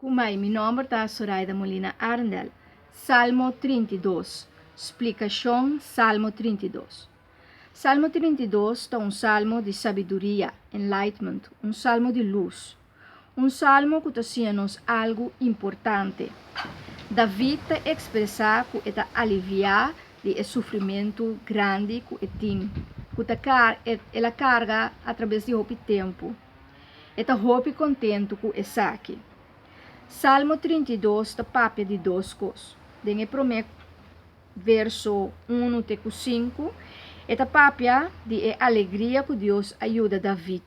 Kumai, mi nòmber ta Soraida Molina Arendel. Salmo 32. Splikashon Salmo 32. Salmo 32 ta un salmo di sabiduria, enlightenment, un salmo di lus. Un salmo ku ta siña nos algu importante. David ta ekspresá ku e ta aliviá di e sufrimentu grandi ku e tin, ku ta el a karga atrabes di hopi tempu. E ta hopi kontentu ku esaki. Salmo 32 ta papia di dos kos. Den e promé verso 1 te ku 5, e ta papia di e alegria ku Dios a yuda David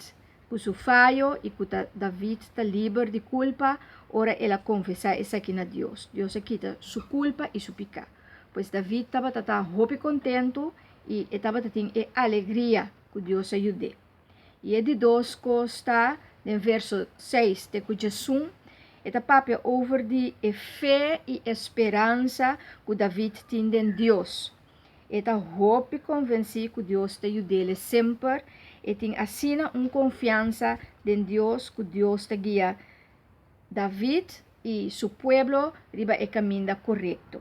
ku su fayo i ku ta David ta liber di kulpa ora el a konfesá esaki na Dios. Dios a kita su kulpa i su piká. Pues David tabata ta hopi kontentu i e tabata tin e alegria ku Dios a yud'é. I e di dos kos ta den verso 6 te ku 11, e ta papia over di e fe i e speransa ku David tin den Dios. E ta hopi konvensí ku Dios ta yud'é semper. E tin asina un konfiansa den Dios ku Dios ta guia David i su pueblo riba e kaminda korekto.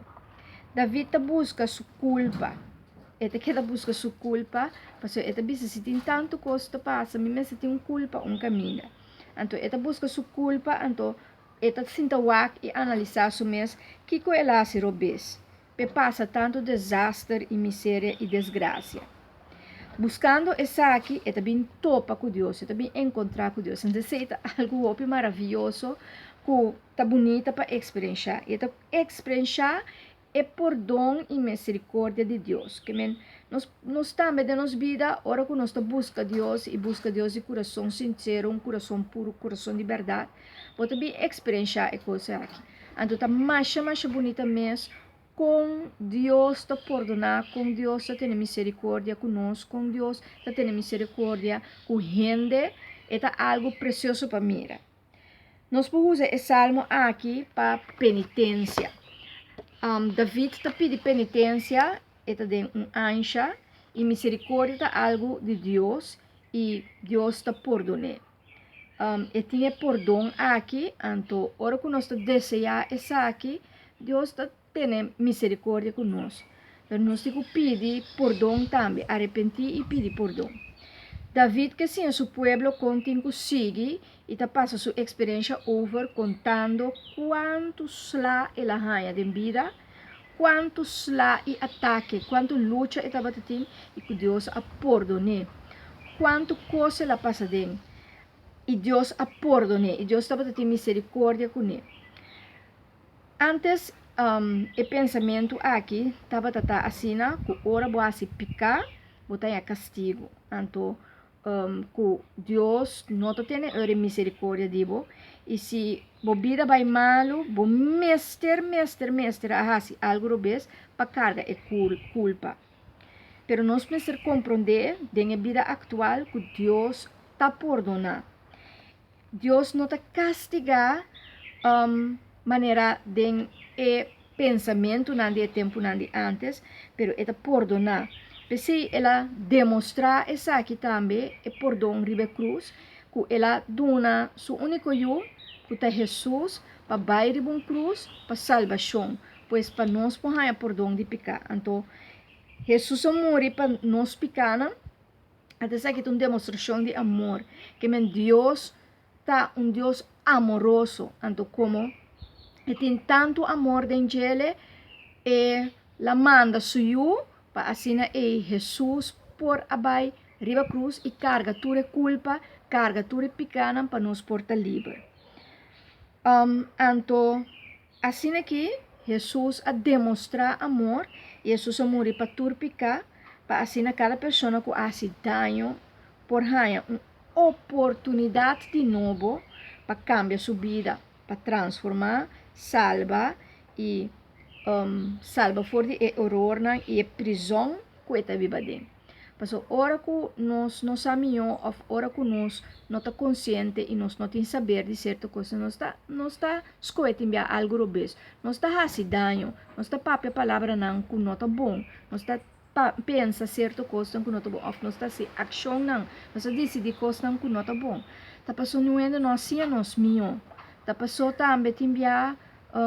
David ta buska su kulpa. E ta keda buska su kulpa, pasobra e ta bisa si tin tantu kos ta pasa, mi mester tin un kulpa un kaminda. Anto e ta buska su kulpa, anto e ta sinta wak i analisá su mes kiko el a hasi robes p'e pasa tantu desaster i miseria i desgrasia. Buskando esaki, e ta bin topa ku Dios, e ta bin enkontrá ku Dios. Entonces esei ta algu hopi maravioso ku ta bunita pa eksperenshá. I e ta eksperenshá e pordon i miserikordia di Dios. Ke men, nos, nos tambe den nos bida, ora ku nos ta buska Dios i buska Dios di kurason sinsero, un kurason puru, kurason di bèrdat, bo ta bin eksperenshá e kos aki. Anto ta masha masha bunita mes kon Dios ta pordoná, kon Dios ta tene miserikordia ku nos, kon Dios ta tene miserikordia ku hende, e ta algu presioso pa mira. Nos por usa e salmo aki pa penitensia. David ta pidi penitensia, e ta den un ansha, i miserikordia ta algu di Dios i Dios ta pordon'é. E tin e pordon aki, anto ora ku nos ta deseá esaki, Dios ta tene miserikordia ku nos. Pero nos tin ku pidi pordon tambe, arepentí i pidi pordon. David ke siña su pueblo kon tin ku sigui i ta pasa su eksperensha over kontando kuantu sla el a haña den bida, kuantu sla i atake, kuantu lucha e tabata tin i ku Dios a pordon'é. Kuantu kos el a pasa den i Dios a pordon'é i Dios tabata tin miserikordia kuné. Ántes e pensamentu aki tabata ta asina ku ora bo hasi piká bo ta haña kastigu. Anto ku Dios no ta tene ora misericordia di bo i si bo bida bai malu bo mester mester mester a hasi algu robes pa karga e kulpa. Pero nos mester komprondé den e bida aktual ku Dios ta pordoná. Dios no ta kastigá manera den e pensamentunan di e tempunan di ántes, pero e ta pordoná. P'esei el a demostrá esaki tambe, e pordon riba e krus, ku el a duna su úniko Yu, ku ta Hesus, pa bai riba un krus pa salbashon, pues pa nos por haña pordon di piká. Anto, Hesus a muri pa nos pikánan. Anto esaki ta un demostrashon di amor, ke men Dios ta un Dios amoroso. Anto komo e tin tantu amor den djele, e la manda su Yu pa asina ei Hesus por a bai riba krus i karga tur e kulpa, karga tur e pikánan pa nos por ta liber. Anto asina ki Hesus a demostrá amor i Hesus a muri pa tur piká, pa asina kada persona ku a hasi daño por haña un oportunidat di nobo pa kambia su bida, pa transformá, salba i salba for di e erornan i e prizòn ku e ta biba aden. Pasobra ora ku nos no sa mihó òf ora ku nos no ta konsiente i nos no tin saber di sierto kosnan, nos ta nos ta skohe tin bia algu robes, nos ta hasi daño, nos ta papia palabranan ku no ta bon, nos ta pensa sierto kosnan ku no ta bon òf nos ta hasi akshonnan, nos ta disidí kosnan ku no ta bon. Ta pasobra niun hende no a siña nos mihó. Ta pasó tambe tin bia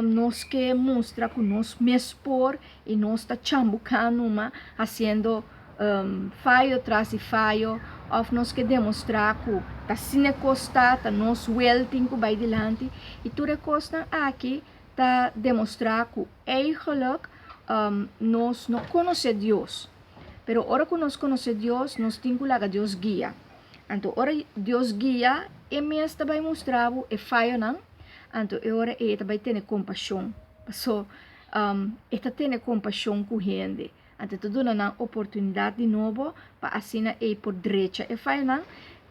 nos ke mustra ku nos mes por i nos ta chambuká numa hasiendo fayo tras di fayo òf nos ke demostrá ku ta asina e kos ta, ta nos wèl tin ku bai dilanti i tur e kosnan aki ta demostrá ku eigenlijk nos no konosé Dios. Pero ora ku nos konosé Dios nos tin ku laga Dios guia. Anto ora Dios guia e mes ta bai mustra bo e fayonan, anto e ora ei e ta bai tene kompashon. Paso e ta tene kompashon ku hende. Anto e ta duna nan oportunidat di nobo pa asina ei por drecha e fayonan.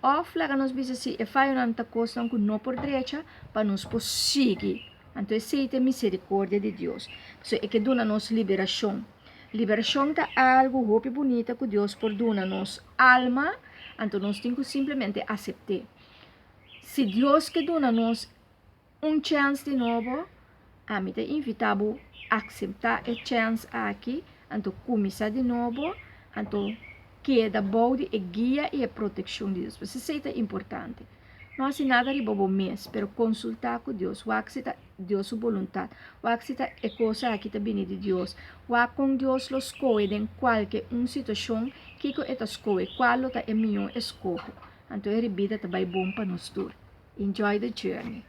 Òf laga nos bisa si e fayonan ta kosnan ku no por drecha pa nos por sigui. Anto esei ta e miserikordia di Dios. Paso e ke duna nos liberashon. Liberashon ta algu hopi bunita ku Dios por duna nos alma, anto nos tin ku simplemente asept'é. Si Dios ke duna nos un chèns di nobo, ami ta invitá bo akseptá e chèns aki, anto kuminsá di nobo, anto keda bou di e guia i e protekshon di Dios. Pasobra esei ta importante. No hasi nada riba bo mes, pero konsultá ku Dios. Wak si ta Dios su boluntat. Wak si ta e kos aki ta bini di Dios. Wak kon Dios lo skohe den kualke un situashon, kiko e ta skohe, kual lo ta e mihó eskoho. Anto e ribida ta bai bon pa nos tur. Enjoy the journey!